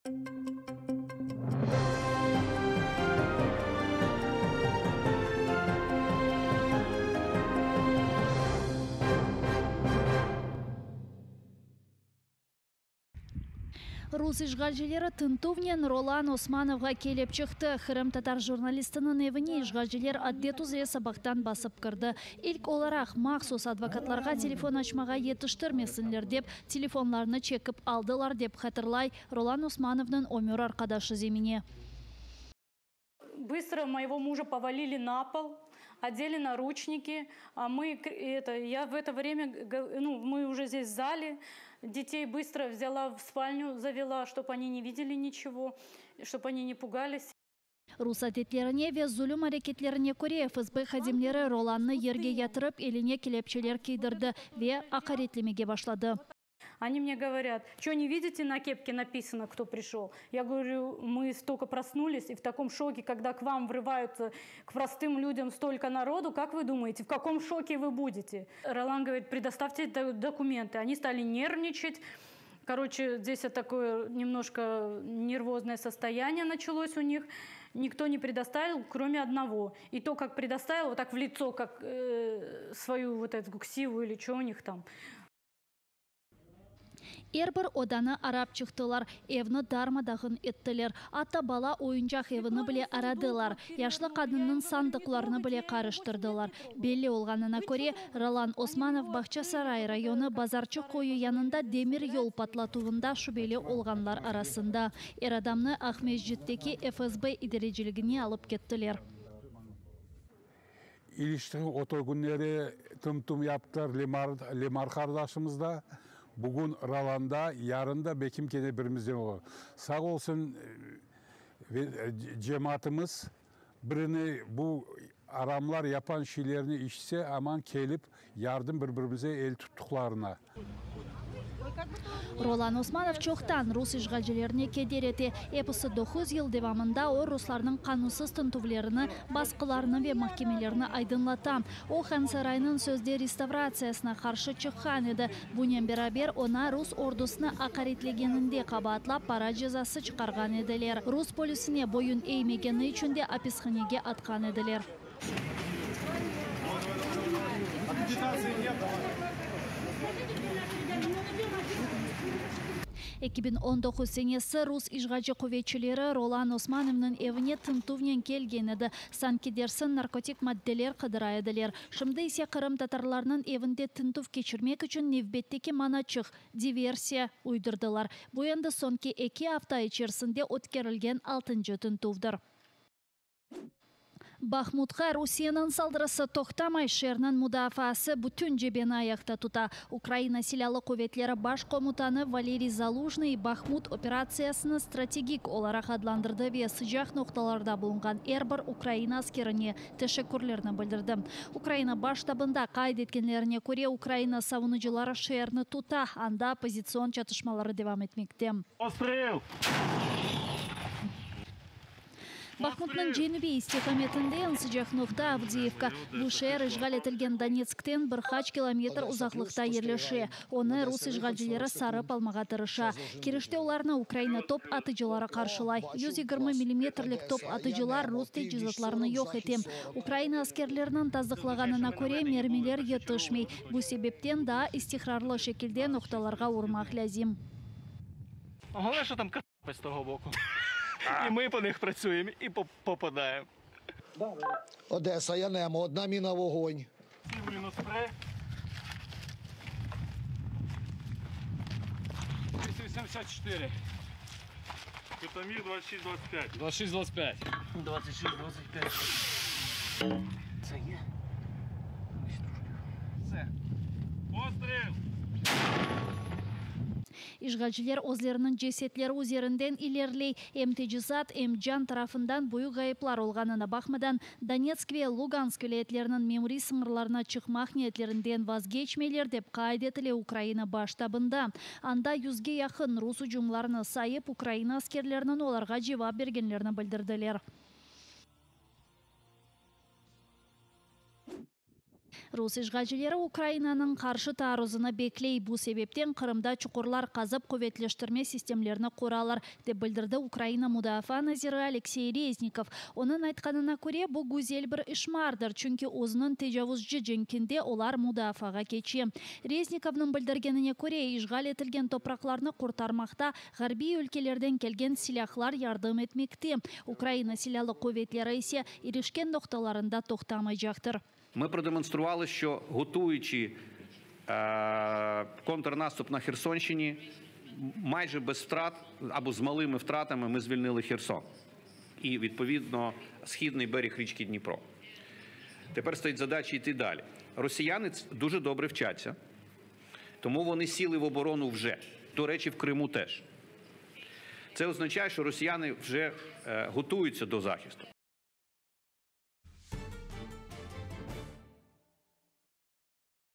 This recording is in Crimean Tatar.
Rus işğalcileri tintüvnen Rolan Osmanovğa kelip çıqtı. Qırımtatar jurnalistiniñ evine işğalciler adet üzre sabahtan basıp kirdi. İlk olaraq, mahsus advokatlarğa telefon açmağa yetiştirmesinler dep, telefonlarını çekip aldılar, dep hatırlay Rolan Osmanovnıñ ömür arqadaşı Zemine. Bыстро моего мужа повалили на пол, одели наручники, а мы, это, я в это время, ну, мы уже здесь в зале, детей быстро взяла в спальню, завела, чтобы они не видели ничего, чтобы они не пугались. Rus adetlerine ve zulüm areketlerine köre, FSB hadimleri Rolannı yerge yatırıp, eline kelepçeler kiydirdi ve aqaretlemege başladı. Они мне говорят, что не видите, на кепке написано, кто пришел? Я говорю, мы столько проснулись и в таком шоке, когда к вам врываются, к простым людям столько народу, как вы думаете, в каком шоке вы будете? Ролан говорит, предоставьте документы. Они стали нервничать. Короче, здесь такое немножко нервозное состояние началось у них. Никто не предоставил, кроме одного. И то, как предоставил, вот так в лицо, как свою вот эту ксиву или что у них там. Er bir odanı arap çıqtılar, evni darma-dağın ettiler. Atta bala oyuncaq evini bile aradılar. Yaşlı qadınnıñ sandıqlarını bile qarıştırdılar. Belli olğanına köre, Rolan Osmanov Bağçasaray rayonı Bazarçıq köyü yanında demir yol patlatuvında şübeli olğanlar arasında. Er adamnı Aqmescitteki FSB idareciligine alıp kettiler. İliştiği oto günleri tım-tım yaptılar Lemar, Lemar qardaşımız da. Bugün Rolanda, yarın da belkim kene birimizden olur. Sağ olsun cemaatımız birini bu aramlar yapan şeylerini işitse, aman kelip yardım bir-birimize el tuttuqlarına. Rolan Osmanov çoqtan rus işğalcilerine keder ete. Episi 9 yıl devamında o ruslarnıñ qanunsız tintüvlerini, basqılarını ve mahkemelerini aydınlata. O Hansaraynıñ sözde restavratsiyasına qarşı çıqqan edi. Bunen beraber oña rus ordusını aqaretlegeninde qabaatlap para cezası çıqarğan ediler. Rus polisine boyun eymegeni içün de apishanege atqan ediler. 2019 senesi rus işğalci quvetçileri Rolan Osmanovnıñ evine tintüvnen kelgen edi. Sanki dersin narkotik maddeler qıdıra ediler. Şimdi ise qırımtatarlarnıñ evinde tintüv keçirmek içün nevbetteki manaçıq, diversiya uydurdılar. Bu endi soñki 2 afta içerisinde ötkerilgen altıncı tintüvdir. Bahmutqa Rusiyeniñ saldırısı toqtamay, şeerniñ mudafaası bütün cebeni ayaqta tuta. Ukraina Silâlı quvetleri baş komutanı Valeriy Zalujnıy Bahmut operatsiyasını strategik olaraq adlandırdı ve sıcaq noqtalarda bulunğan er bir Ukraina askerine teşekkürlerini bildirdi. Ukraina baş ştabında qayd etkenlerine köre, Ukraina savunucıları şeerni tuta, anda pozitsion çatışmaları devam etmekte. Постріл! Bahmutnıñ cenübiy istiqametinde eñ sıcaq noqta Avdiyevka. Bu şeer işğal etilgen Donetskten bir qaç kilometr uzaqlıqta yerleşe. Onı rus işğalcileri sarıp almağa tırışa. Kirişte olarnı Ukraina top atıcıları qarşılay. 120 millimetrlik top atıcılar rus teçhizatlarını yoq ete. Ukraina askerleriniñ tasdıqlağanına köre, mermiler yetişmey. Bu sebepten daa istiqrarlı şekilde noqtalarğa urmaq lâzim. Головне, що там кацапи з того боку. І ми по них працюємо, і попадаємо. Одеса, я Немо, одна міна вогонь. Мінус 3. 284. Кутамір 26-25. 26-25. 26-25. Це є. Це. Постріл! İşğalciler özleriniñ cesetleri üzerinden ilerley. Em teçhizat, em can tarafından büyük ğayıplar olğanına baqmadan, Donetsk ve Lugansk vilâyetleriniñ memuriy sıñırlarına çıqmaq niyetlerinden vazgeçmeyler, dep qayd etile Ukraina baş ştabında. Anda 100ge yaqın rus ucumlarını sayıp, Ukraina askerleriniñ olarğa cevap bergenlerini bildirdiler. Rus işğalcileri Ukrainanıñ qarşı taarruzını bekley, bu sebepten Qırımda çuqurlar qazıp quvetleştirme sistemlerini quralar, dep bildirdi Ukraina mudafaa naziri Aleksey Reznikov. Onıñ aytqanına köre, bu güzel bir işmardır, çünki özüniñ tecavuzcı cenkinde olar mudafaağa keçe. Reznikovnıñ bildirgenine köre, işğal etilgen topraqlarnı qurtarmaqta ğarbiy ülkelerden kelgen silâhlar yardım etmekte, Ukraina Silâlı quvetleri ise irişken noqtalarında toqtamaycaqtır. Ми продемонстрували, що готуючи контрнаступ на Херсонщині, майже без втрат або з малими втратами ми звільнили Херсон і, відповідно, східний берег річки Дніпро. Тепер стоїть задача йти далі. Росіяни дуже добре вчаться, тому вони сіли в оборону вже. До речі, в Криму теж. Це означає, що росіяни вже готуються до захисту.